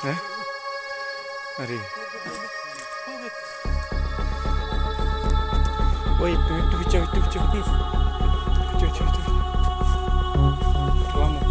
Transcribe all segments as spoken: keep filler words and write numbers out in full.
Eh? Ari. Wait, tu, tu, tu, tu, tu, tu. Tu, tu, tu, tu. Vamos.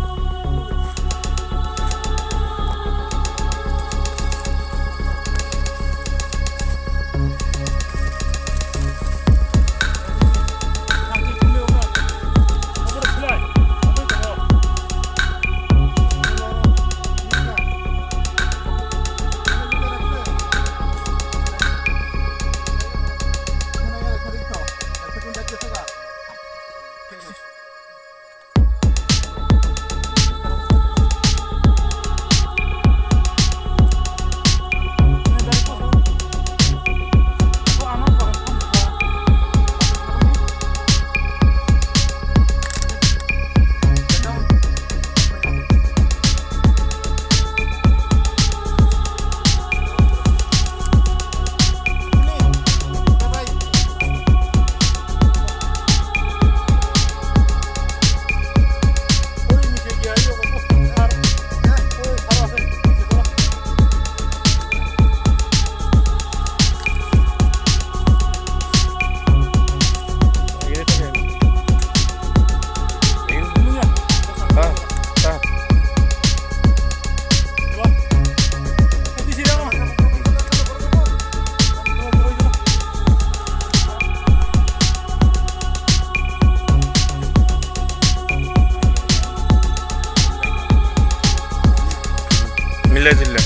Mile jile.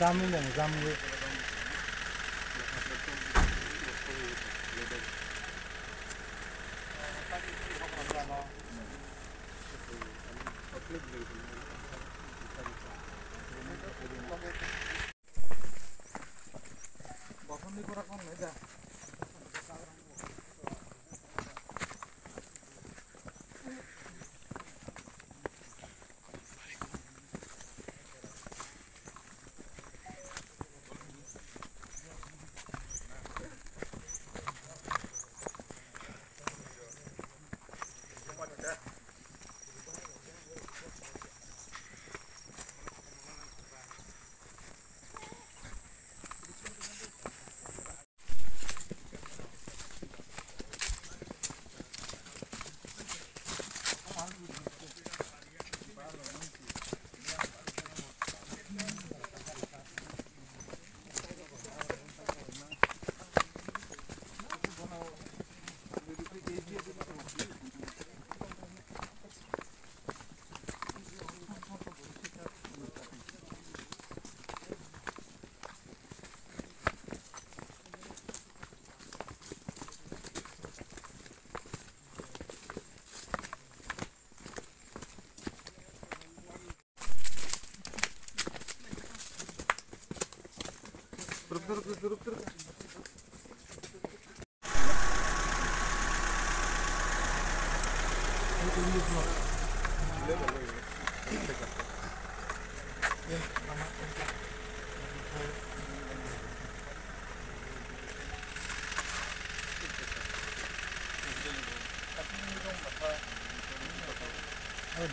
Jamwi nang, jamwi.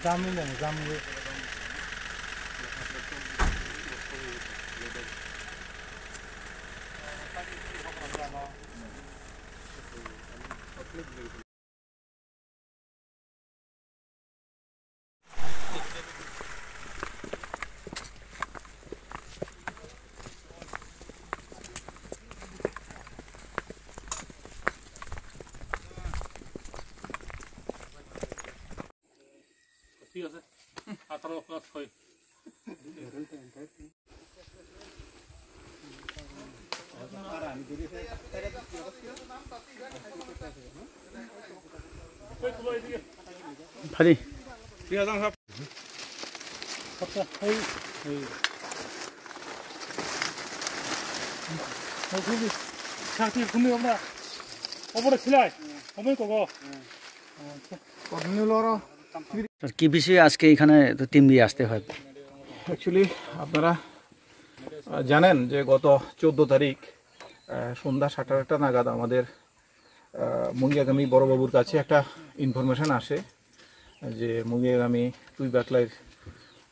Jamwi nang, jamwi. Phari. Sakti kumi obra, obra silai, kumi kogo. আর কি বিষয়ে আজকে এখানে তো টিম দিয়ে আসতে হয়? অ্যাকচুয়ালি আপনারা আহ, জানেন যে গত চোদ্দ তারিখ আহ, সন্ধ্যা সাড়ে আটটা নাগাদ আমাদের আহ, মুঙ্গিয়াগামী বড়বাবুর কাছে একটা ইনফরমেশন আসে যে মুঙ্গিয়াগামী তুই বাকলাইর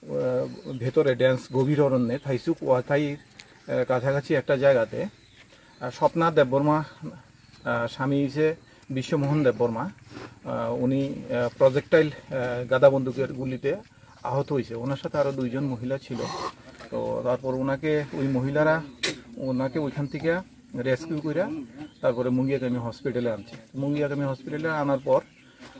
আহ, ভেতরে ডেন্স গভীর অরণ্যে থাইসুক ওয়াথাইর আহ, কাছাকাছি একটা জায়গাতে আহ, স্বপ্না দেববর্মা, আহ, স্বামী হচ্ছে বিশ্বমোহন দেববর্মা। আহ, উনি প্রজেক্টাইল গাদা বন্দুকের গুলিতে আহত হয়েছে। ওনার সাথে আরো দুইজন মহিলা ছিল। তো তারপর ওনাকে, ওই মহিলারা ওনাকে ওইখান থেকে রেস্কিউ করে তারপরে মুঙ্গিয়াকামি হসপিটালে আনছে। মুঙ্গিয়াকামি হসপিটালে আনার পর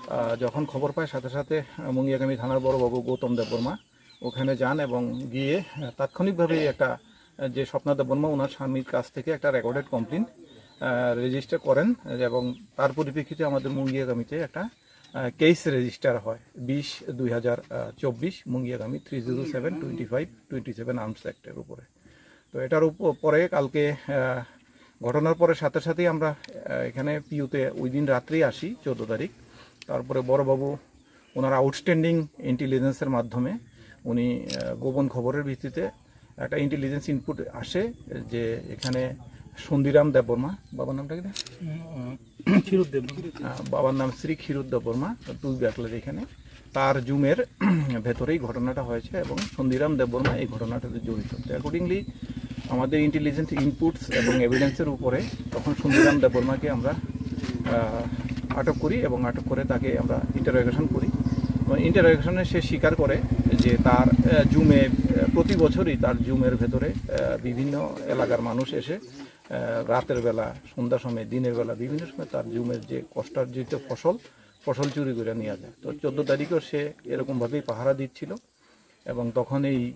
আহ, যখন খবর পায়, সাথে সাথে আহ, মুঙ্গিয়াকামি থানার বড়বাবু গৌতম দেববর্মা ওখানে যান এবং গিয়ে আহ, তাৎক্ষণিকভাবেই একটা আহ, যে স্বপ্না দেববর্মা ওনার স্বামীর কাছ থেকে একটা রেকর্ডেড কমপ্লেন রেজিস্টার করেন এবং তার পরিপ্রেক্ষিতে আমাদের মুঙ্গিয়াকামিতে একটা কেস রেজিস্টার হয় বিশ দুই হাজার চব্বিশ Mungiakami three zero seven twenty five twenty seven arms অ্যাক্টের উপরে। তো এটার উপ-, পরে কালকে আহ, ঘটনার পরে সাথে সাথেই আমরা আহ, এখানে পিউতে ওই দিন রাত্রেই আসি, চোদ্দ তারিখ। তারপরে বড়বাবু ওনার আউটস্ট্যান্ডিং ইন্টেলিজেন্সের মাধ্যমে উনি আহ, গোপন খবরের ভিত্তিতে একটা ইন্টেলিজেন্স ইনপুট আসে যে এখানে সন্দিরাম দেববর্মা, বাবার নামটা কি? উম, আহ, ক্ষীরোদ দেববর্মা। আহ, বাবার নাম শ্রী ক্ষীরোদ দেববর্মা, তুই দেখলে এখানে তার জুমের ভেতরেই ঘটনাটা হয়েছে এবং সন্দিরাম দেববর্মা এই ঘটনাটাতে জড়িত। তো অ্যাকর্ডিংলি আমাদের ইন্টেলিজেন্স ইনপুটস এবং এভিডেন্সের উপরে তখন সন্দিরাম দেববর্মাকে আমরা আহ, আটক করি এবং আটক করে তাকে আমরা ইন্টারোগেশন করি। এবং ইন্টারোগেশনে সে স্বীকার করে যে তার আহ, জুমে আহ, প্রতি বছরই তার জুমের ভেতরে আহ, বিভিন্ন এলাকার মানুষ এসে আহ, রাতের বেলা, সন্ধ্যার সময়, দিনের বেলা বিভিন্ন সময় তার জুমের যে কষ্টার্জিত ফসল, ফসল চুরি করে নিয়ে যায়। তো চোদ্দ তারিখও সে এরকমভাবেই পাহারা দিচ্ছিল এবং তখন এই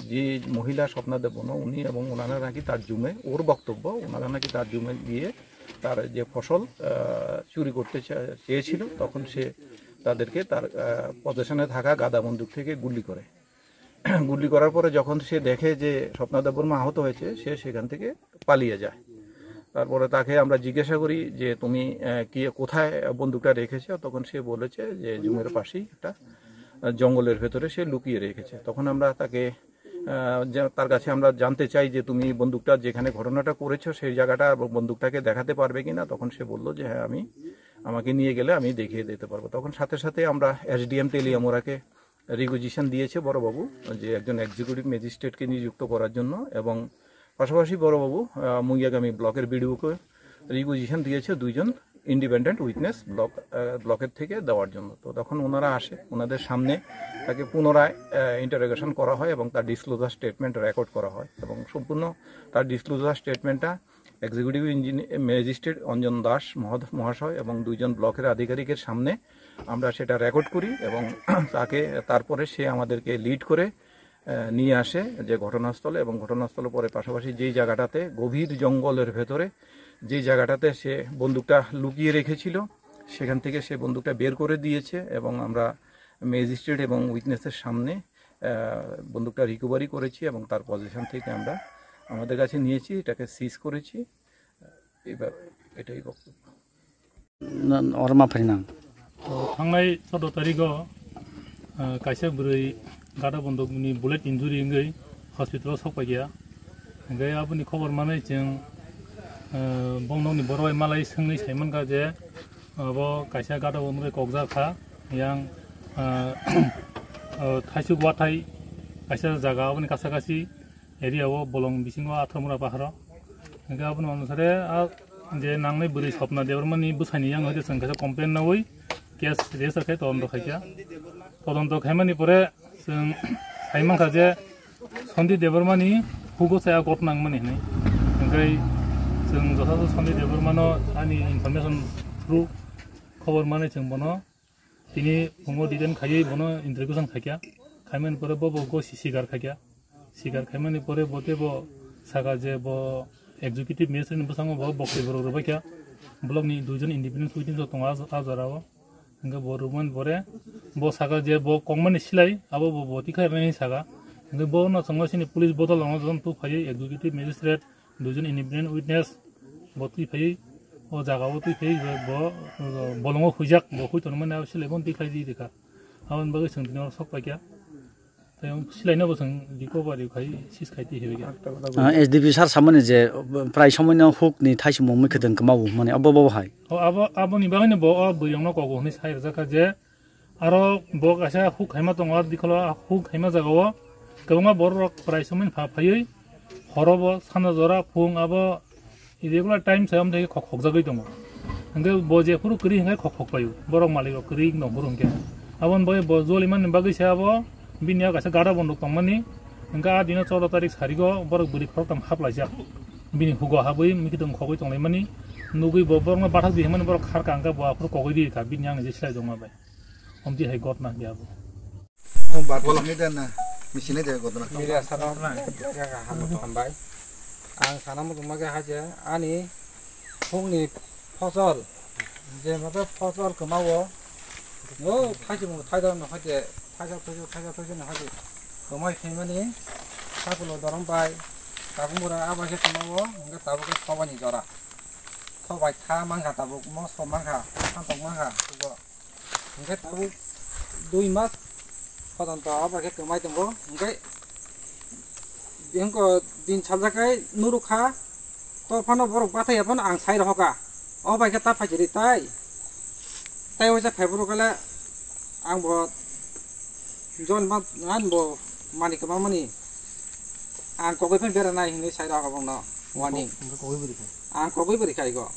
যে মহিলা স্বপ্না দেববর্মা, উনি এবং ওনারা নাকি তার জুমে, ওর বক্তব্য, ওনারা নাকি তার জুমে গিয়ে তার যে ফসল আহ, চুরি করতে চা- চেয়েছিল, তখন সে তাদেরকে তার পজিশনে থাকা গাদা বন্দুক থেকে গুলি করে। গুলি করার পরে যখন সে দেখে যে স্বপ্না দেববর্মা আহত হয়েছে, সে সেখান থেকে পালিয়ে যায়। তারপরে তাকে আমরা জিজ্ঞাসা করি যে তুমি আহ, কি, কোথায় বন্দুকটা রেখেছো? তখন সে বলেছে যে জুমের পাশেই একটা আহ, জঙ্গলের ভেতরে সে লুকিয়ে রেখেছে। তখন আমরা তাকে আহ, যে- তার কাছে আমরা জানতে চাই যে তুমি বন্দুকটা যেখানে ঘটনাটা করেছো সেই জায়গাটা এবং বন্দুকটাকে দেখাতে পারবে কিনা। তখন সে বলল যে হ্যাঁ, আমি, আমাকে নিয়ে গেলে আমি দেখিয়ে দিতে পারবো। তখন সাথে সাথে আমরা এসডিএম তেলিয়ামুড়াকে রিকুইজিশন দিয়েছে বড়বাবু, যে একজন এক্সিকিউটিভ ম্যাজিস্ট্রেটকে নিযুক্ত করার জন্য এবং পাশাপাশি বড়বাবু আহ, মুঙ্গিয়াকামি ব্লকের বিডিওকে রিকুইজিশন দিয়েছে দুইজন ইন্ডিপেন্ডেন্ট উইটনেস ব্লক আহ, ব্লকের থেকে দেওয়ার জন্য। তো তখন ওনারা আসে, ওনাদের সামনে তাকে পুনরায় ইন্টারোগেশন করা হয় এবং তার ডিসক্লোজার স্টেটমেন্ট রেকর্ড করা হয় এবং সম্পূর্ণ তার ডিসক্লোজার স্টেটমেন্টটা এক্সিকিউটিভ ইঞ্জিনিয়ার ম্যাজিস্ট্রেট অঞ্জন দাস মহোদ- মহাশয় এবং দুইজন ব্লকের আধিকারিকের সামনে আমরা সেটা রেকর্ড করি এবং তাকে, তারপরে সে আমাদেরকে লিড করে আহ, নিয়ে আসে যে ঘটনাস্থলে এবং ঘটনাস্থল পরে পাশাপাশি যেই জায়গাটাতে গভীর জঙ্গলের ভেতরে যে জায়গাটাতে সে বন্দুকটা লুকিয়ে রেখেছিল, সেখান থেকে সে বন্দুকটা বের করে দিয়েছে এবং আমরা ম্যাজিস্ট্রেট এবং উইটনেসের সামনে আহ, বন্দুকটা রিকভারি করেছি এবং তার পজিশন থেকে আমরা আমাদের কাছে নিয়েছি, এটাকে সিজ করেছি। এবার এটাই বক্তব্য। Norma pharinang. Thangnai choudo tarikh o, ah, kaisa bwrwi gada bondok ni bullet injury wngwi hospital o sok paikha. Hingkhe aboni khobor manwi chwng, ah, bong nokni borok bai malai swngwi saimankha je, abo kaisa gada bondok bai kokjak kha. Yang, ah, ah, thaisuk wathai kaisa jaga aboni kasa kasi area o bolong bisingo Atharmura paharo. Hingke aboni onusare a je nangnai bwrwi Swapna Debbarmani bwsaini yang hoite chwng kaisa complaint nawi case register khai todonto khaikha. Todonto khaimani pore chwng saimankha je Sandip Debbarmani hugo saya ghotna wngmani hinwi. Hingke chwng jothato Sandip Debbarmano ani information through khobor manwi chwng bono tini phungo detain khaiwi bono interrogation khaikha. Khaimani pore bo bo go si-, sikar khaikha. Sikar khaimani pore bo tei bo saka je bo executive magistrate ni bwskango bo boktwi borok rwbaikha. Block ni duijon independent witness rok tongo a, a jora o. Hingke bo rwmani pore bo saka je bo kongmani silai abo bo, bo tikhlai rwnai saka. Hingke bo no chwngno sini police bodol rok no tubufaiwi executive magistrate duijon independent witness bo twi phaiwi o jaga o twi phaiwi bo, bo bolongo huijak bo hui tonmani abo silai bono tikhlai di rikha. Aboni bagwi chwng tini oro sok paikha. Tei silai no bo chwng recovery khai sis khai twi hibai kha. Ah, S D P sir samani je, uh, prai somoi no huk ni thaisimo mui khwtwng kwmao mani abo bo hai. O abo, aboni bagwi no bo o bwrwi rok no kogo hwnwi sai rwjak kha je aro bo kaisa huk khaima tongo, aro dikholo huk khaima jaga o kwbangma borok rok prai somoi pha phaiwi horo bo sanja jora phung abo Irregular time se amtwi khok khokjagwi tongo. Hingke bo jephuru kwrwi hingke khok khok paio. Borok malik rok kwrwi wng tongphuru hingke. Aboni bagwi bo joli mani bagwi se abo bini yak kaisa gada bondok tongmani. Hingke a dino choudo tarik sarigo borok bwrwi khoroktham haplaijak. Bini hugo habwi mikitwng khogwi tonglaimani. Nugwi bo borokno bathak di himani borok kharka hingke bo aphuru kogwi rikha bini yakni je silai tongma bai. Omtwi hai gotna hingke abo. Oh, bat Wala. Sini dan na. Di sini deh gotna. Media sarok na, ya, ya, hambai. Ang sana mo tuma ke haje, ani phung ni phosol, je mato phosol kemao, no, thaisi mo thaida no haje, thaisa thaisa thaisa thaisa no haje, kemai khaimani, sakulo dorong bai, tabuk mura aba ke kemao, hingke tabuk ke thobani jora, thobai tha mangkha tabuk, moso mangkha, santok mangkha, sugo. Hingke tabuk dui mas pojonto abo khe kwmai tongo. Hingke bengko din saljakai nurukha, to phano borok bathai phano ang sai rohoka. O bai khe ta phaisiri tai. Tai waisa phai borok kale ang bo jon ma, ang bo mani kwma mani. Ang kogwi phano bera nai hinwi sai rohoka bongno. Warning. Hingke kogwi bwrwi kha. Ang kogwi bwrwi khai go.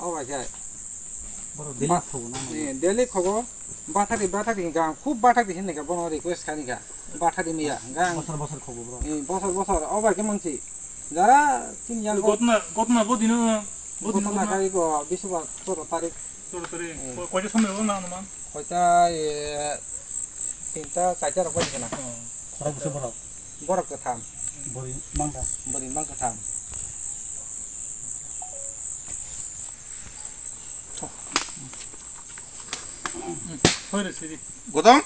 O bai khai. Borok daily Ba-, khogo na eh, daily khogo. Bathari, bathari hingka ang khub bathari hinne ka bono request khani ka. Bathari miya hingka ang. Bosor bosor khogo bro. Eh, bosor bosor. O bai ke mangsi. Jara tin yang ko. Gotna, gotna bo dino, bo dino Gotna gotna. Khai go biswa soro tarik. Soro tarik. Eh. Ko-, koita somoi bo na anuman? Koita, eh, tinta, chaita rok bai kana. Oh. Khorok bwswk borok? Borok kwtham. Bwrwi mangkha. Bwrwi mangkha tham. Hoi re sidi. Gotong?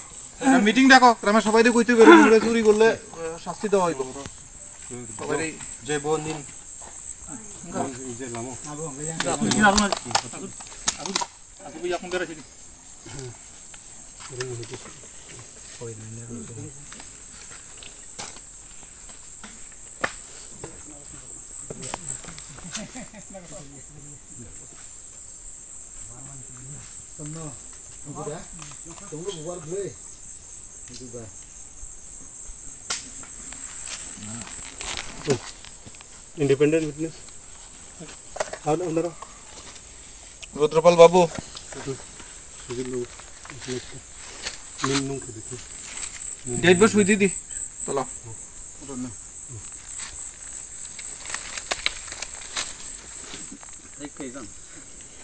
Meeting দেখো, গ্রামে সবাই দিয়ে কইতে পারবে, চুরি করলে, আহ, শাস্তি দেওয়া হইব। সবাই যে বোন দিন। Aku, aku, aku, aku, aku, aku, aku, aku, aku, aku, Independent witness. Ar, andar. Rudrapal Babu. Sujit Babu. Min nung khe dekhi. Date bas widi di. Tala.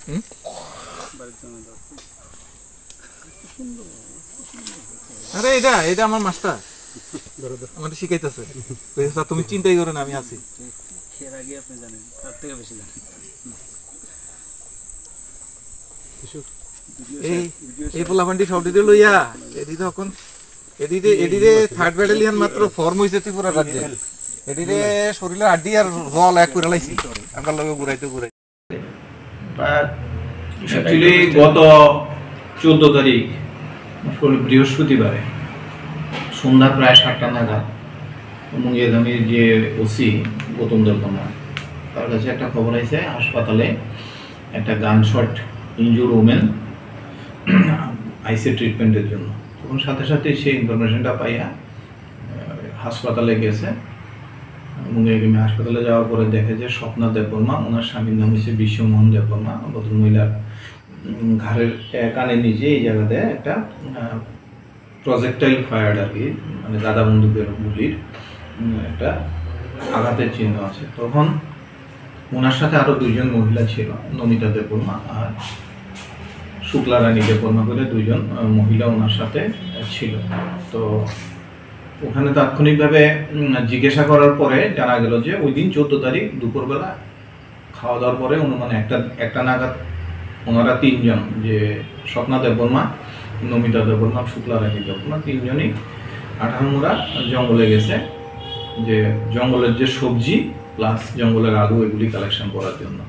Hmm? আরে এটা, এটা আমার মাস্টার। আমাদের শিখাইতেছে। কইছে, "স্যার, তুমি চিন্তাই করো না, আমি আছি।" এর আগে আপনি জানেন, তার থেকে বেশি জানেন। এই, এই পোলাপানটি সব ডিটেল লইয়া, এটি তো এখন, এটিতে, এটিতে থার্ড ব্যাটালিয়ন মাত্র ফর্ম হইছে ত্রিপুরা রাজ্যে। এটিতে শরীরের হাড্ডি আর রল এক করে লাইছি। আমরা লগে ঘুরাইতে ঘুরাই। অ্যাকচুয়ালি গত চোদ্দ তারিখ, বৃহস্পতিবারে সন্ধ্যা প্রায় সাতটা নাগাদ মুঙ্গিয়াগামীর যে ওসি গৌতম দেববর্মা, তার কাছে একটা খবর আছে হাসপাতালে একটা গানশট ইনজুর ওমেন আইসি ট্রিটমেন্টের জন্য। তখন সাথে সাথে সেই ইনফরমেশনটা পাইয়া হাসপাতালে গেছে। মুঙ্গিয়াগামী হাসপাতালে যাওয়ার পরে দেখে যে স্বপ্না দেববর্মা, ওনার স্বামীর নাম হচ্ছে বিশ্বমোহন দেববর্মা, ভদ্রমহিলার, উম, ঘাড়ের, আহ, কানের নিচে এই জায়গাতে একটা, আহ, প্রজেক্টাইল ফায়ার্ড আর কি, মানে গাদা বন্দুকের গুলির, উম, একটা আঘাতের চিহ্ন আছে। তখন ওনার সাথে আরো দুইজন মহিলা ছিল, নমিতা দেববর্মা আর শুক্লা রানী দেববর্মা করে দুইজন, আহ, মহিলা ওনার সাথে ছিল। তো ওখানে তাৎক্ষণিকভাবে উম, জিজ্ঞাসা করার পরে জানা গেল যে ওই দিন চোদ্দ তারিখ দুপুরবেলা খাওয়া দাওয়ার পরে অনুমানে একটা একটা নাগাদ ওনারা তিনজন, যে স্বপ্না দেববর্মা, নমিতা দেববর্মা, শুক্লা রানী দেববর্মা, তিনজনই আঠারোমুড়া জঙ্গলে গেছে, যে জঙ্গলের যে সবজি প্লাস জঙ্গলের আলু এগুলি কালেকশন করার জন্য।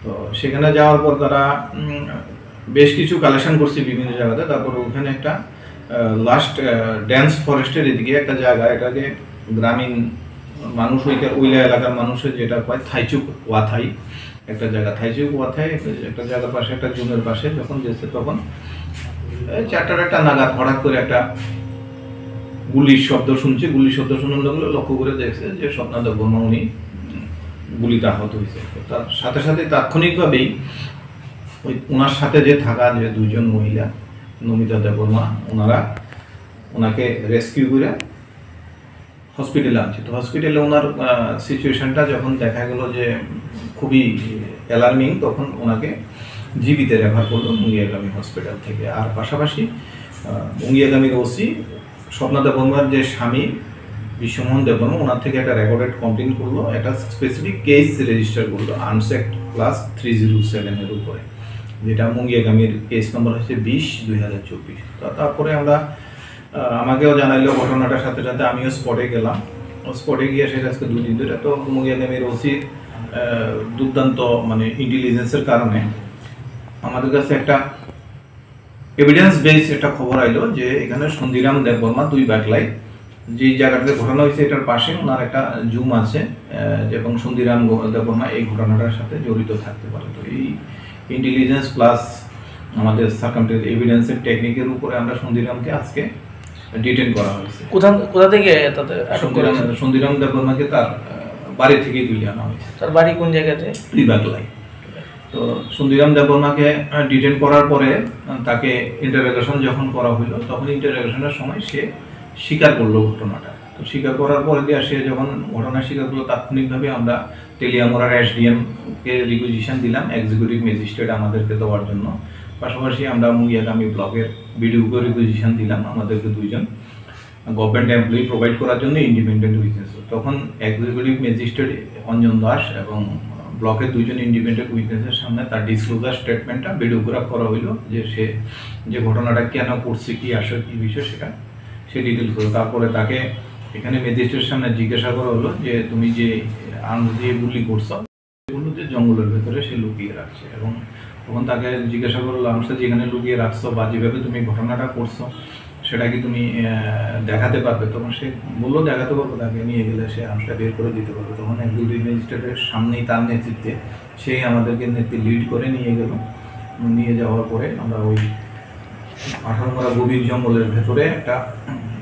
তো সেখানে যাওয়ার পর তারা উম, বেশ কিছু কালেকশন করছে বিভিন্ন জায়গাতে। তারপর ওখানে একটা লাস্ট ডেন্স ফরেস্টের এদিকে একটা জায়গা, এটাকে গ্রামীণ মানুষ, ওইটা ওইলা এলাকার মানুষের যেটা কয় থাইচুক ওয়াথাই একটা জায়গা, থাইচুক ওয়াথাই একটা, একটা জায়গার পাশে, একটা জুমের পাশে যখন গেছে, তখন এই চারটার একটা নাগাদ হঠাৎ করে একটা গুলির শব্দ শুনছে। গুলির শব্দ শোনার লগে লক্ষ্য করে দেখছে যে স্বপ্না দেববর্মা উনি উম, গুলিতে আহত হয়েছে। তার সাথে সাথে তাৎক্ষণিকভাবেই ওই ওনার সাথে যে থাকা যে দুইজন মহিলা, নমিতা দেববর্মা, ওনারা ওনাকে রেস্কিউ করে হসপিটালে আনছে। তো হসপিটালে ওনার সিচুয়েশনটা যখন দেখা গেল যে খুবই অ্যালার্মিং, তখন ওনাকে জিবিতে রেফার করলো মুঙ্গিয়াগামী হসপিটাল থেকে। আর পাশাপাশি আহ, মুঙ্গিয়াগামীর ওসি স্বপ্না দেববর্মার যে স্বামী বিশ্বমোহন দেববর্মা, ওনার থেকে একটা রেকর্ডেড কমপ্লেন করলো, একটা স্পেসিফিক কেস রেজিস্টার করলো arms act plus three zero সেভেনের উপরে, যেটা মুঙ্গিয়াগামীর কেস নম্বর হচ্ছে বিশ দুই হাজার চব্বিশ। তো তারপরে আমরা আহ, আমাকেও জানাইলো ঘটনাটার সাথে সাথে আমিও স্পটে গেলাম। স্পটে গিয়ে সেটা আজকে দুই দিন ধরে। তো মুঙ্গিয়াগামীর ওসির দুর্দান্ত মানে ইন্টেলিজেন্সের কারণে আমাদের কাছে একটা এভিডেন্স বেস একটা খবর আইলো যে এখানে সন্ধিরাম দেববর্মা দুই বাকলাই যে জায়গাটাতে ঘটনা হয়েছে, এটার পাশে ওনার একটা জুম আছে, আহ, এবং সন্ধিরাম গো- দেববর্মা এই ঘটনাটার সাথে জড়িত থাকতে পারে। তো এই ইন্টেলিজেন্স প্লাস আমাদের সার্কামস্টেন্স এভিডেন্সের টেকনিকের উপরে আমরা সন্ধিরামকে আজকে ডিটেন করা হয়েছে। কোথা কোথা থেকে তাদের আটক করা হয়েছে? সন্ধিরাম সন্ধিরাম দেববর্মাকে তার আহ, বাড়ি থেকেই তুলে আনা হয়েছে। তার বাড়ি কোন জায়গাতে? দুই বাকলাই। তো সন্ধিরাম দেববর্মাকে ডিটেন করার পরে আহ, তাকে ইন্টারোগেশন যখন করা হইলো, তখন ইন্টারোগেশনের সময় সে স্বীকার করলো ঘটনাটা। তো স্বীকার করার পরে দিয়ে সে যখন ঘটনা স্বীকার করলো, তাৎক্ষণিকভাবে আমরা তেলিয়ামুড়ার এসডিএম কে রিকুইজিশন দিলাম এক্সিকিউটিভ ম্যাজিস্ট্রেট আমাদেরকে দেওয়ার জন্য। পাশাপাশি আমরা মুঙ্গিয়াগামী ব্লকের বিডিওকে রিকুইজিশন দিলাম আমাদেরকে দুইজন গভর্নমেন্ট এমপ্লয়ি প্রোভাইড করার জন্য ইন্ডিপেন্ডেন্ট উইটনেস। তখন এক্সিকিউটিভ ম্যাজিস্ট্রেট অঞ্জন দাস এবং ব্লকের দুইজন ইন্ডিপেন্ডেন্ট উইটনেসের সামনে তার ডিসক্লোজার স্টেটমেন্টটা ভিডিওগ্রাফ করা হইলো, যে সে যে ঘটনাটা কেন করছে, কি আসলে কি বিষয়, সেটা সে ডিটেলস করলো। তারপরে তাকে এখানে ম্যাজিস্ট্রেটের সামনে জিজ্ঞাসা করা হলো যে তুমি যে আর্মস দিয়ে গুলি করছো, বললো যে জঙ্গলের ভেতরে সে লুকিয়ে রাখছে। এবং তখন তাকে জিজ্ঞাসা করলো, "আর্মসটা যেখানে লুকিয়ে রাখছো বা যেভাবে তুমি ঘটনাটা করছো, সেটা কি তুমি আহ, দেখাতে পারবে?" তখন সে বললো, "দেখাতে পারবো, তাকে নিয়ে গেলে সে আর্মসটা বের করে দিতে পারবে।" তখন এক্সিকিউটিভ ম্যাজিস্ট্রেটের সামনেই তার নেতৃত্বে সেই আমাদেরকে নেতৃত্বে লিড করে নিয়ে গেল। নিয়ে যাওয়ার পরে আমরা ওই আঠারোমুড়া গভীর জঙ্গলের ভেতরে একটা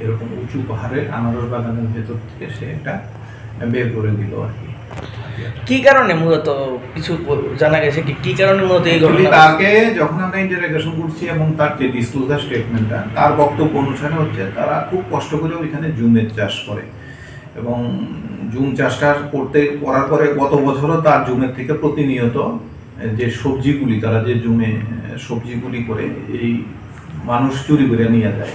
এরকম উঁচু পাহাড়ের আনারস বাগানের ভেতর থেকে সে একটা বের করে দিল আর কি। কি কারণে মূলত কিছু ব- জানা গেছে কি, কি কারণে মূলত এই ঘটনা ঘটে? তাকে যখন আমরা ইন্টারোগেশন করছি এবং তার যে ডিসক্লোজার স্টেটমেন্টটা, তার বক্তব্য অনুসারে হচ্ছে তারা খুব কষ্ট করে ওইখানে জুমের চাষ করে এবং জুম চাষটা করতে করার পরে গত বছরও তার জুমের থেকে প্রতিনিয়ত যে সবজিগুলি, তারা যে জুমে আহ, সবজিগুলি করে, এই মানুষ চুরি করে নিয়ে যায়।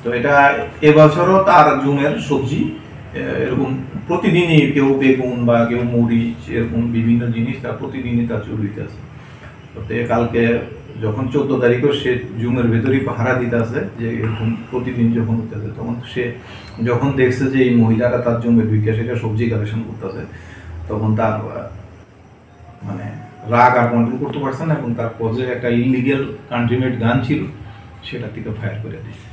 তো এটা এবছরও তার জুমের সবজি আহ, এরকম প্রতিদিনই কেউ বেগুন বা কেউ মরিচ, এরকম বিভিন্ন জিনিস তার প্রতিদিনই তার চুরি হইতেছে। তো তে কালকে যখন চোদ্দ তারিখও সে জুমের ভেতরেই পাহারা দিতে আছে, যে এরকম প্রতিদিন যখন হইতেছে, তখন সে যখন দেখছে যে এই মহিলাটা তার জুমে ঢুকে সেটা সবজি কালেকশন করতেছে, তখন তার আহ, মানে রাগ আর কন্ট্রোল করতে পারছে না এবং তার পজে একটা ইলিগ্যাল কান্ট্রিমেড গান ছিল, সেটা থেকে ফায়ার করে দিয়েছে।